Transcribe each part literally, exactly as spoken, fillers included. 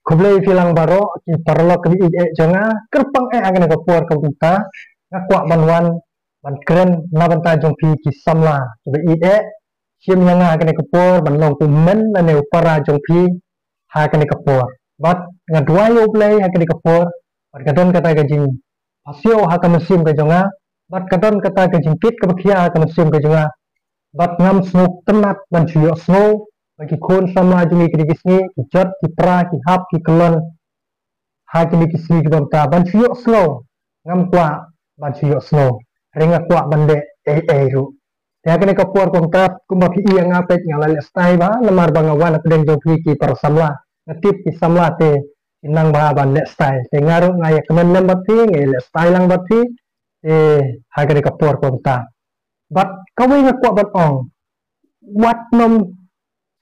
Khublei phi lang baroh ki paralok ki ïeit eh jong nga, kyrpang eh ha kane ka por ka mynta nga kwah ban wan ban kren na bynta jong phi ki samla kiba ïeit eh, shim ïa nga ha kane ka por ban long u kmen lane u para jong phi ha kane ka por. Bad nga duwai ïa U Blei ha kane ka por bad ka don kata ka jingpasiaw ha ka mynsiem ka jong nga, bad ka don kata ka jingkit kaba khia ha ka mynsiem ka jong nga. Bad ngam sngewtynnat ban shu ïohsngew ba ki khun samla jong ngi kine ki sngi ki jot ki pra ki hap ki kyllon ha kine ki sngi kiba mynta ban shu ïohsngew. Ngam kwah ban shu ïohsngew, hynrei nga kwah ban leh ei ei ruh. Te ha kane ka por kumta, kumba phi ïa nga peit nga la leh style bha namar ba nga wan hapdeng jong phi ki para samla. Nga tip ki samla te ki nang bha ban leh style, te nga ruh nga ïa kmen lem bad phi, nga ïa leh style lang bad phi. Te ha kane ka por kumta, bad kawei nga kwah ban ong, wat nym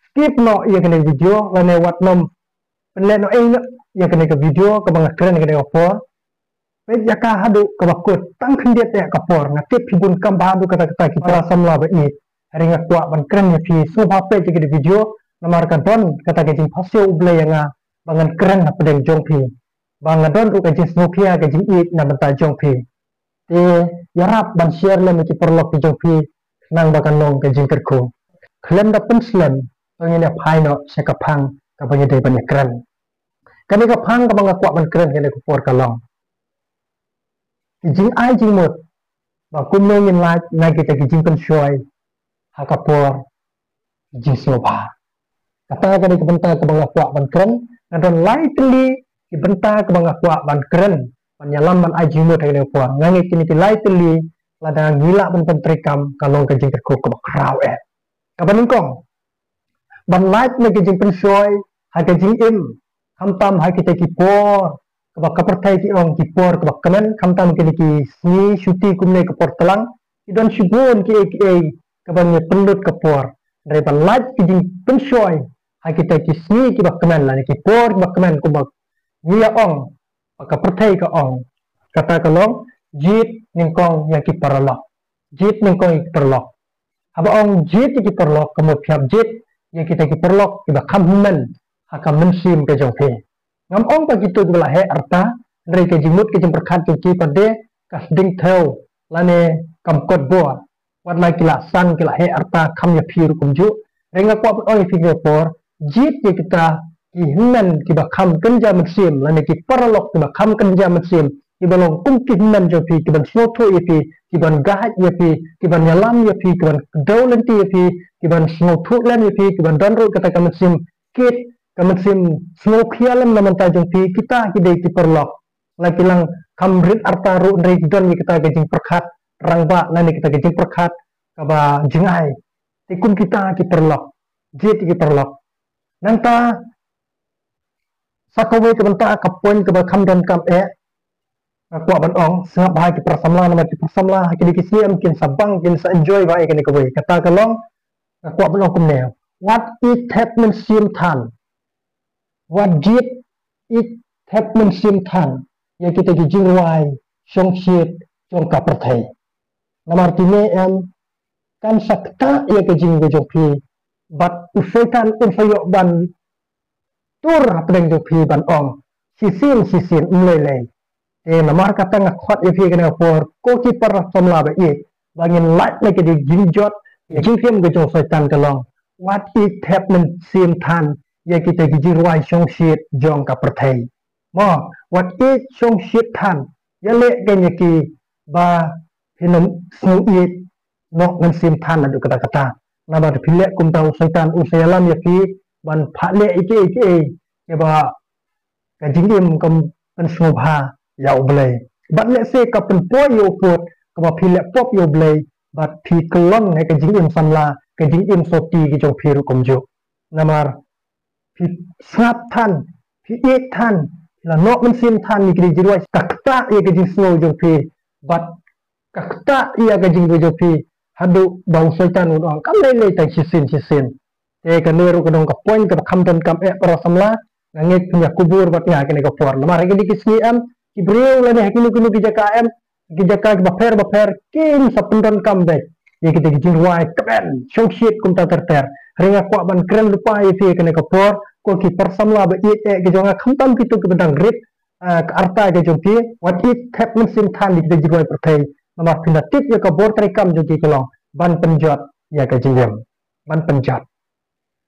skip noh ïa kane ka video lane wat nym pynleh noh ei noh ïa kane ka video kaba nga kren ha kane ka por. Peit ïa ka haduh kaba kut, tang khyndiat ïa ka por. Nga tip phi bun kam bha haduh katta katta ki para samla ba ïeit, hynrei nga kwah ban kren ïa phi sngewbha peit ïa kane ka video namar ka don kata ka jingpasiaw U Blei ïa nga ba ngan kren hapdeng jong phi, ba nga don ruh ka jingsngewkhia ka jingïeit na bynta jong phi. Te ïarap ban share lem ïa ki paralok ki jong phi khnang ba kan long ka jingkyrkhu. Khlem da pynslem, to ngin ïa phai noh sha ka phang kaba ngi dei ban ïa kren. Kane ka phang kaba nga kwah ban kren kane ka por ka long ki jingai jingmut ba kumno ngin lait na kita ki jingpynshoi ha ka por jingsngewbha. Kata kane ka bynta kaba nga kwah ban kren, nga don lai tylli ki bynta kaba nga kwah ban kren ban ïalam ban ai jingmut ha kane ka por. Nga ngeit kine ki lai tylli lada ngi lah ban pyntreikam ka long ka jingkyrkhu kaba khraw eh. Kaba nyngkong, ban lait na ka jingpynshoi ha ka jingim, khamtam ha kita ki por kaba ka pyrthei ki ong ki por kaba kmen, khamtam kine ki sngi shuti kumne ka por tlang, ki don shibun kiei kiei kaba ngi pynlut ka por. Hynrei ban lait ki jingpynshoi ha kita ki sngi kiba kmen lane ki por kiba kmen kumba ngi ïa ong, ba ka pyrthei ka ong, kata ka long jied nyngkong ïa ki paralok. Jied nyngkong ïa ki paralok. Haba ong jied ïa ki paralok, ka mut phi hap jied ïa kita ki paralok kiba kham hynmen ha ka mynsiem ka jong phi. Ngam ong ba kito kiba la heh arta, hynrei ka jingmut ka jingpyrkhat jong ki pat de ka sdang thew lane kam kot bor. Wat la ki la san ki la heh arta, kham ïa phi ruh kumjuh. Hynrei nga kwah ban ong ïa phi ha kane ka por, jied ïa kita ki hynmen kiba kham kynja mynsiem lane ki paralok kiba kham kynja mynsiem, kiba long kum ki hynmen jong phi, kiban sngewthuh ïa phi, kiban guide ïa phi, kiban ïalam ïa phi, kiban kdew lynti ïa phi, kiban sngewthuh lem ïa phi, kiban don ruh kata ka mynsiem kit, ka mynsiem sngewkhia lem na bynta jong phi. Kita ki dei ki paralok. La ki la kham rit arta ruh hynrei ki don ïa kita ki jingpyrkhat rangbah lane kita ki jingpyrkhat kaba jngai. Te kum kita ki paralok, jied ïa ki paralok. Nangta sa kawei ka bynta ka point kaba kham donkam eh, nga kwah ban ong, sngap bha ki para samla namar ki para samla ha kine ki sngi em kin sa bang, kin sa enjoy bha ïa kane kawei. Kata ka long, nga kwah ban ong kumne, wat ïeit thep mynsiem than. Wat jied ïeit thep mynsiem than ïa kita ki jingrwai shongshit jong ka pyrthei. Namar kine em kan sa ktah ïa ka jingim jong phi, bad u Soitan un sa ïoh ban tur hapdeng jong phi ban ong, shisien shisien, ym lei lei. Te namar kata nga khot ïa phi ha kane ka por, ko ki para samla ba ïeit, ba ngin lait na ka jingjot, ka jingim ka jong u Soitan ka long, wat ïeit thep mynsiem than ïa kita ki jingrwai shongshit jong ka pyrthei. Mo, wat ïeit shongshit than, ïaleh kein ïa ki ba phin ym sngew ïeit noh mynsiem than naduh katta katta. Namar phi leh kumta u Soitan un sa ïalam ïa phi ban phah leh ïa kiei kiei kiba ka jingim kam pynsngewbha ïa U Blei. Bad lehse ka pynpoi ïa u pud kaba phi leh pop ïa U Blei, bad phi kyllon ha ka jingim samla, ka jingim sotti ka jong phi ruh kumjuh. Namar phi sngap than, phi ïeit than, phi la noh mynsiem than ïa ki jingrwai, ka ktah ïa ka jingsngew jong phi, bad ka ktah ïa ka jingim jong phi, haduh ba u Soitan un ong, kam lei lei tang shisien shisien. Te kane ruh ka dei ka point kaba kham donkam eh para samla, nga ngeit phin ïa kubur bad nga ha kane ka por. Namar ha kine ki sngi em, ki briew lane ha kino kino ki jaka em, ki jaka kiba pher bapher, kin sa pyndonkam beit ïa kita ki jingrwai kmen shongshit kumta ter ter. Hynrei nga kwah ban kren lypa ïa phi ha kane ka por, ko ki para samla ba ïeit eh ki jong nga, khamtam kito kiba dang rit, ah, ka rta ka jong phi, wat ïeit thep mynsiem than ïa kita ki jingrwai pyrthei. Namar phin da tip ïa ka bor treikam jong ki ka long ban pynjot ïa ka jingim. Ban pynjot.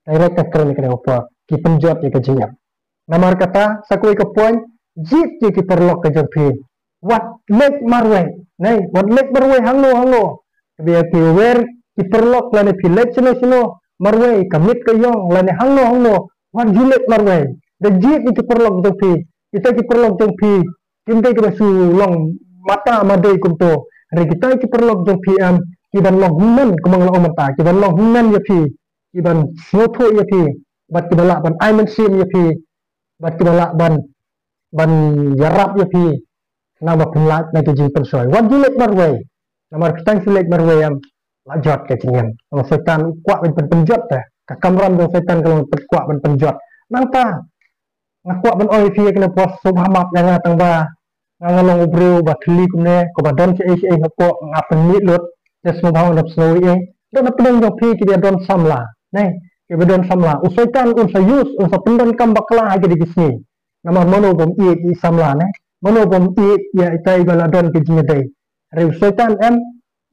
Direct ka kren ïa kane ka por, ki pynjot ïa ka jingim. Namar kata, sa kawei ka point, jied ïa ki paralok ka jong phi. Wat leit marwei, ne, wat leit marwei hangno hangno. Kaba ïa phi wer ki paralok lane phi leit shano shano marwei, ka miet ka ïong lane hangno hangno, wat ju leit marwei. Da jied ïa ki paralok jong phi, kita ki paralok jong phi kim dei kiba shu long mata madei kumto. Hynrei kita ki paralok jong phi em, ki ban long hynmen, kumba nga la ong mynta, ki ban long hynmen ïa phi, ki ban sngewthuh ïa phi, bad kiba lah ban ai mynsiem ïa phi, bad kiba lah ban, ban ïarap ïa phi, namar phin lait na ka jingpynshoi. Wat ju leit marwei. Namar phi tang shu leit marwei em, la jot ka jingim. Namar Soitan u kwah ban pyn, pynjot te. Ka kamram jong Soitan ka long pyn, kwah ban pynjot. Nangta, nga kwah ban ong ïa phi ïa kane por, sngewbha map ïa nga tang ba nga, nga long u briew ba thylli kumne, ko ba don shaei shaei hapoh, nga pynmih lut, te sngewbha nap sngew ïa. Don na pdeng jong phi kiba don samla, ne, kiba don samla. U Soitan un sa use, un sa pyndonkam bakla ha kine ki sngi. Namar mano bym ïeit ïa i samla, ne? Mano bym ïeit ïa ita iba la don ka jingïadei. Hynrei u Soitan em,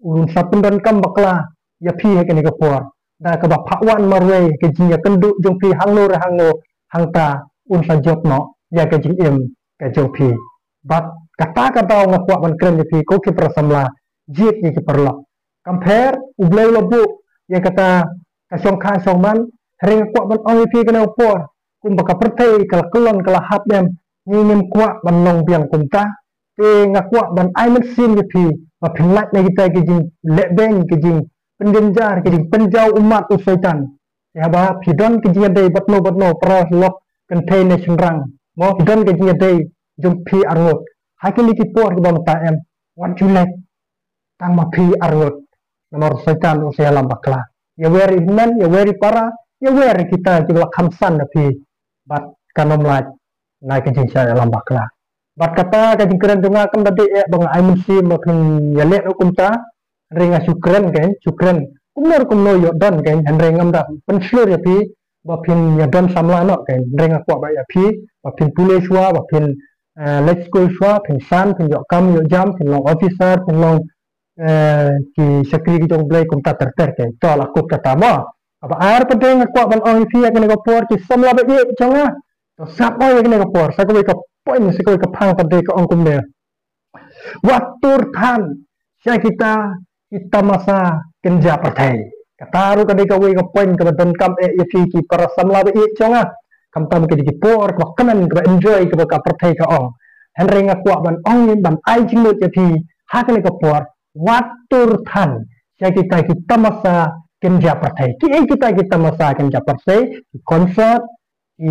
un sa pyndonkam bakla ïa phi ha kane ka por. Da kaba phah wan marwei ka jingïakynduh jong phi hangno re hangno, hangta un sa jot noh ïa ka jingim ka jong phi. Bad kata ka daw nga kwah ban kren ïa phi ko ki para samla, jied ïa ki paralok. Kam pher, U Blei u la buh ïa kata ka shongkha shongman, hynrei nga kwah ban ong ïa phi kane ka por, kumba ka pyrthei ka la kyllon ka la hap em, ngi ngim kwah ban long biang kumta. Te nga kwah ban ai mynsiem ïa phi ba phin lait na kita ki jinglehbeiñ, ki jingpynjynjar, ki jingpynjaw ummat u Soitan. Te haba phi don ki jingïadei batno batno, paralok kynthei ne shynrang, mo, phi don ki jingïadei jong phi arngut ha kine ki por kiba mynta em, wat ju leit tang ma phi arngut. Namar u Soitan u sa ïalam bakla. Ïawer ïa i hynmen, ïawer ïa i para, ïawer ïa kita kiba la kham san na phi. Bad kan ym lait na ka jingshah ïalam bakla. Bad kata ka jingkren jong nga kam da dei eh ba nga ai mynsiem ba phin ïaleh noh kumta. Hynrei nga shu kren kein, shu kren kumno kumno ïoh don kein, hynrei ngam da pynshlur ïa phi ba phin ïa don samla noh kein. Hynrei nga kwah ba ïa phi ba phin pule shuwa, ba phin, eh, leit skul shuwa, phin san, phin ïoh kam ïoh jam, phin long officer, phin long, eh, ki shakri ki jong U Blei kumta ter ter kein. To la kut kata mo. Kaba ar pat de nga kwah ban ong ïa phi ïa kane ka por ki samla ba ïeit jong nga. To sngap ïa kane ka por, sa kawei ka point, sa kawei ka phang pat de ka ong kumne. Wat tur than sha kita ki tamasa kynja pyrthei. Kata ruh ka dei kawei ka point kaba donkam eh ïa phi ki para samla ba ïeit jong nga. Khamtam ka dei ki por kaba kmen, kaba enjoy, kaba ka pyrthei ka ong. Hynrei nga kwah ban ong, ban ai jingmut ïa phi ha kane ka por, wat tur than sha kita ki tamasa kynja pyrthei. Kiei kita ki tamasa kynja pyrthei? Ki concert, ki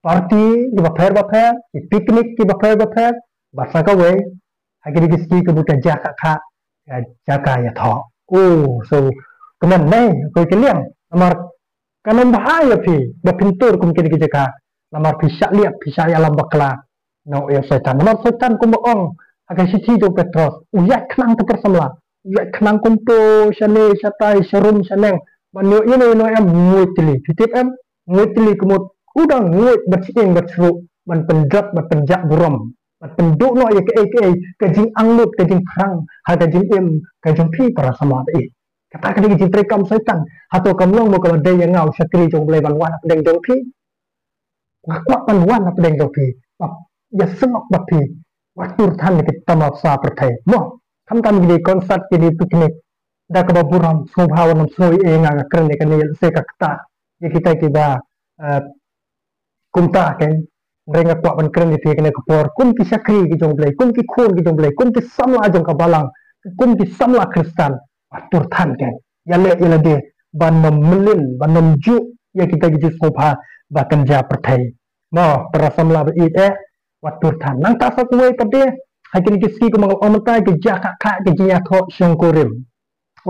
party kiba pher ba pher, ki picnic kiba pher ba pher, bad sa kawei ha kine ki sngi ka mut ka jaka kha, ka jaka ïathoh. Oh, so kmen ne, ko ki liang. Namar kan ym bha ïa phi ba phin tur kum kine ki jaka. Namar phi shah liat, phi shah ïalam bakla na u Soitan. Namar Soitan kumba ong ha ka shithi jong u Petros, u ïaid khnang, to para samla, u ïaid khnang kumto shane shatai, sharum shaneng, ban ïoh ïa no ïa no em, nguid tylli. Phi tip em, nguid tylli ka mut u dang nguid bad shyieng bad shruh ban pynjot, ban pynjah burom, ban pynduh noh ïa kaei kaei ka jingangnud, ka jingpyrshang ha ka jingim ka jong phi, para samla ba ïeit. Kata ka dei ka jingtrei kam Soitan. Hato kam long mo kaba dei ïa nga u shakri jong U Blei ban wan ha pdeng jong phi? Nga kwah ban wan ha pdeng jong phi, ba ïasngap bad phi. Wat tur than ïa ki tamasa pyrthei mo. Khamtam ki dei concert, ki dei picnic, da kaba burom, sngewbha wat nym sngew ïa nga, nga kren ïa kane ïa lehse ka kata ïa kita kiba, eh, kumta kein. Hynrei nga kwah ban kren ïa phi kane ka por kum ki shakri ki jong U Blei, kum ki khun ki jong U Blei, kum ki samla jong ka balang, kum ki samla Khristan. Wat tur than kein, ïaleh ïa lade ban nym mlien, ban nym juh ïa kita ki jingsngewbha ba kynja pyrthei. Mo, para samla ba ïeit eh, wat tur than. Nangta sa kawei pat de, ha kine ki sngi kumba nga la ong mynta, ki jaka kha, ki jingïathoh shongkurim.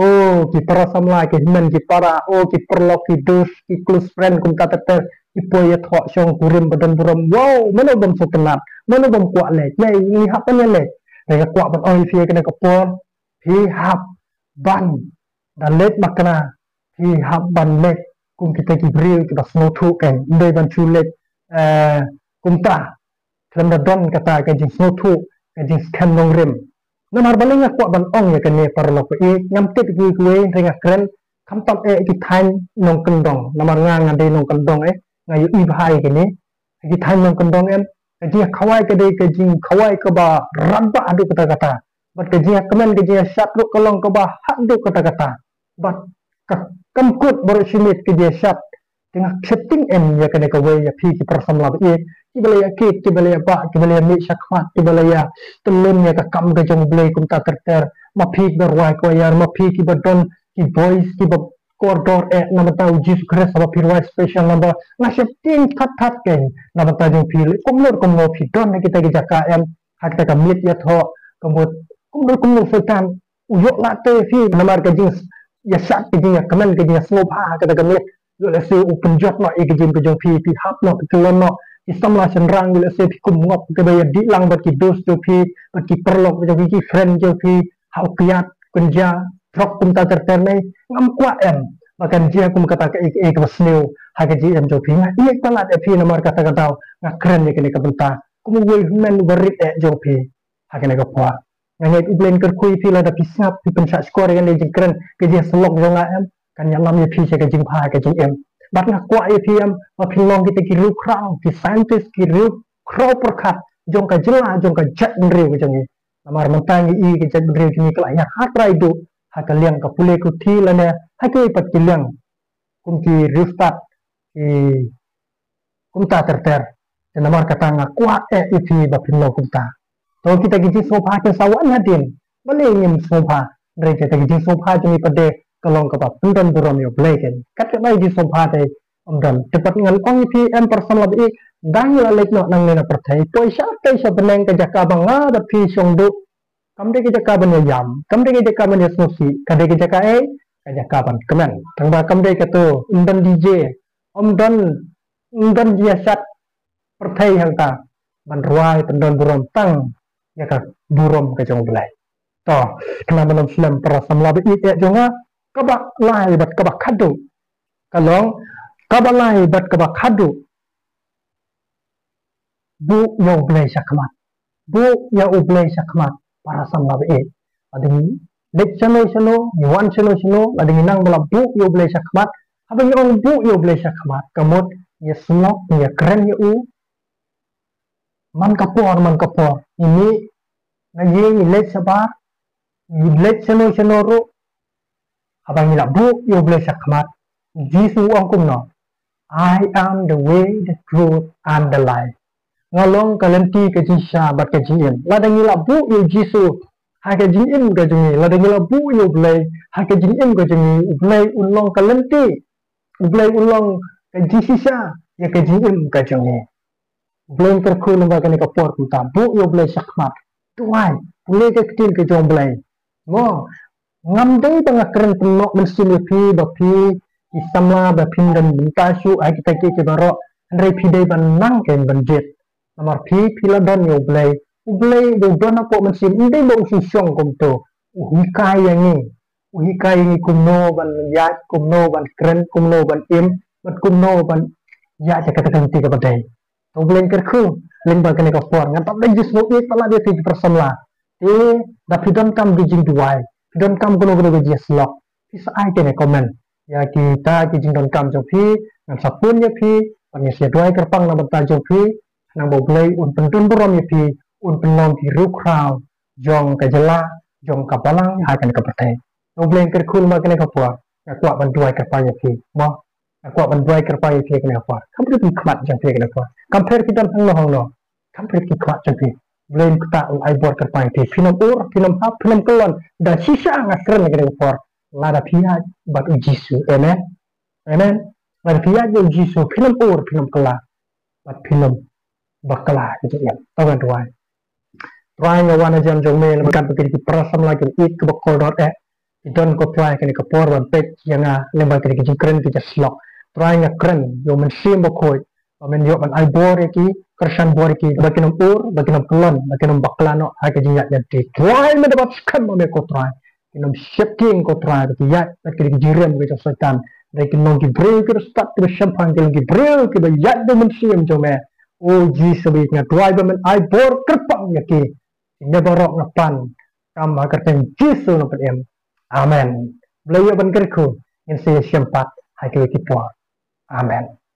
Oh, ki para samla, ki hynmen ki para, oh, ki paralok, ki dos, ki close friend kumta ter ter, ki poi ïathoh shongkurim ba don burom. Wow, mano bym sngewtynnat, mano bym kwah leit? Lei, ngi hap ban ïaleit. Hynrei nga kwah ban ong ïa phi kane ka por, phi hap ban da leit bakla, phi hap ban leit kum kita ki briew kiba sngewthuh kan, ym dei ban shu leit, eh, kumta. Khlem da don kata ka jingsngewthuh, ka jingskhem nongrim. Namar balei nga kwah ban ong ïa kane paralok ba ïeit, ngam tip ïa kiwei, hynrei nga kren, khamtam eh ki thaiñ nongkyndong. Namar nga, nga dei nongkyndong eh, nga ïohi bha ïa kane. Ki thaiñ nongkyndong em, ka jingïakhawai ka dei ka jingkhawai kaba radbah haduh katta katta. Bad ka jingïakmen, ka jingïashad ruh ka long kaba haduh katta katta. Bad ka kam kut baroh shi miet ka jingïashad. Te nga sheptieng em ïa kane kawei ïa phi ki para samla ba ïeit, kiba la ïa kit, kiba la ïa bah, kiba la ïa mih shakhmat, kiba la ïa tyllun ïa ka kam ka jong U Blei kumta ter ter. Ma phi kiba rwai choir, ma phi kiba don ki voice, kiba kordor eh na bynta U Jisu Khrist, haba phi rwai special number, nga sheptieng thad thad kein na bynta jong phi, leh kumno kumno phi don ha kita ki jaka em, ha kita ka miet ïathoh, ka mut kumno kumno Soitan u ïoh lad te ïa phi namar ka jingïashad, ka jingïakmen, ka jingsngewbha ha kata ka miet. Ïoh lehse u pynjot noh ïa ka jingim ka jong phi, phi hap noh, phi kyllon noh. Ki samla shynrang ïoh lehse phi kum ngop, kiba ïadih lang bad ki dost jong phi, bad ki paralok jong phi, ki friend jong phi, ha u kiad, kynja, drug kumta ter ter ne. Ngam kwah em ba kan jia kum kata kaei kaei kaba sniew ha ka jingim jong phi. Nga ïeit palat ïa phi namar kata ka daw nga kren ïa kane ka bynta kum uwei u hynmen uba rit eh jong phi ha kane ka por. Nga ngeit U Blei un kyrkhu ïa phi lada phi sngap, phi pynshah shkor ïa kane ka jingkren, ka jingïasyllok jong nga em, kan ïalam ïa phi sha ka jingbha ka jingim. Bad nga kwah ïa phi em ba phin long kita ki riewkhraw, ki scientist, ki riewkhraw pyrkhat jong ka jylla, jong ka jaitbynriew ka jong ngi. Namar mynta ngi i ka jaitbynriew jong ngi ka la ïaid ha trai duh ha ka liang ka pule ka puthi lane ha kiwei pat ki liang kum ki riewstad, ki kumta ter ter. Te namar kata nga kwah eh ïa phi ba phin long kumta. To kita ki jingsngewbha kin sa wan hadien, balei ngim sngewbha? Hynrei kita ki jingsngewbha jong ngi pat de ka long kaba pyndon burom ïa U Blei kein. Kat kaba ki jingsngewbha te ym don. Te pat ngan ong ïa phi em para samla ba ïeit, dang la leit noh nangne na pyrthei, poi sha tei sha bneng, ka jaka ba nga bad phi shong duh, kam dei ka jaka ban ïaïam, kam dei ka jaka ban ïasngewsih, ka dei ka jaka ei, ka jaka ban kmen. Tangba kam dei kato, ym don D J, ym don, ym don jingïashad pyrthei hangta ban rwai pyndon burom, tang ïa ka burom ka jong U Blei. To, khnang ban ym slem para samla ba ïeit eh jong nga, kaba lai bad kaba khadduh ka long, kaba lai bad kaba khadduh, buh ïa U Blei shakhmat. Buh ïa U Blei shakhmat, para samla ba ïeit. Lada ngi leit shano shano, ngi wan shano shano, lada ngi nang ba la buh ïa U Blei shakhmat, haba ngi ong buh ïa U Blei shakhmat, ka mut ngi ïasyllok, ngi ïakren ïa u man ka por man ka por. Ngi mih na ïing, ngi leit shabar, ngi leit shano shano ruh, haba ngi la buh ïa U Blei shakhmat, Jisu u ong kumno? "I am the way, the truth and the life." Nga long ka lynti, ka jingshisha bad ka jingim. Lada ngi la buh ïa U Jisu ha ka jingim ka jong ngi, lada ngi la buh ïa U Blei ha ka jingim ka jong ngi, U Blei un long ka lynti, U Blei un long ka jingshisha ïa ka jingim ka jong ngi. U Blei un kyrkhu lyngba kane ka por kumta. Buh ïa U Blei shakhmat. Duwai, pule ka ktien ka jong U Blei. Mo, ngam dei ba nga kren pynnoh mynsiem ïa phi ba phi ki samla ba phin don bynta shuh ha kita kiei kiei baroh. Hynrei phi dei ban nang kein ban jied. Namar phi, phi la don ïa U Blei. U Blei u don hapoh mynsiem, ym dei ba u shu shong kumto. U hikai ïa ngi. U hikai ïa ngi kumno ban ïaid, kumno ban kren, kumno ban im, bad kumno ban ïaid ha kata ka lynti kaba dei. To U Blei un kyrkhu lyngba kane ka por. Ngan tap da jingsngew ïeit palat ïa phi ki para samla. Te da phi donkam ki jingduwai, phi donkam kano kano ka jingïasyllok, phi sa ai kane ka comment ïa kita ki jingdonkam jong phi. Ngan sa phone ïa phi, bad ngan sa duwai kyrpang na bynta jong phi, khnang ba U Blei un pyndon burom ïa phi, un pynlong ki riewkhraw jong ka jylla, jong ka balang ha kane ka pyrthei. To U Blei un kyrkhu lyngba kane ka por. Nga kwah ban duwai kyrpang ïa phi. Mo, nga kwah ban duwai kyrpang ïa phi kane ka por. Kam pher ki khmat jong phi kane ka por. Kam pher phi don hangno hangno, kam pher ki khmat jong phi. U Blei un ktah, un ai bor kyrpang ïa phi. Phin ym ur, phin ym hap, phin ym kyllon. Da shisha nga kren kane ka por, lada phi ïaid bad U Jisu. Amen. Amen. Lada phi ïaid bad U Jisu, phin ym ur, phin ym kylla, bad phin ym bakla ka jingim. To ngan duwai. Trai, nga wan hajan jong me lyngba kane ka por, ki para samla ki ïeit kiba kordor eh, ki don, ko Trai, kane ka por ban peit ïa nga lyngba kane ka jingkren ka jingïasyllok. Trai, nga kren ïa U Mynsiem Bakhuid ba men ïoh ban ai bor ïa ki, kyrshan bor ïa ki, ba kin ym ur, ba kin ym kyllon, ba kin ym bakla noh ha ka jingïaid lynti. Trai, me da ban skhem ma me, ko Trai. Kin ym sheptieng, ko Trai, ba ki ïaid bad kane ka jingrem ka jong Soitan Dei ki long ki briew kiba stad kiba shemphang, ki long ki briew kiba ïaid da u mynsiem jong me. O Jisu, nga duwai ba men ai bor kyrpang ïa ki. Ïa baroh nga pan kam ha ka kyrteng Jisu nga pynim. Amen. Blei ïa ban kyrkhu, ngin sa ïashem pat ha kiwei ki por. Amen.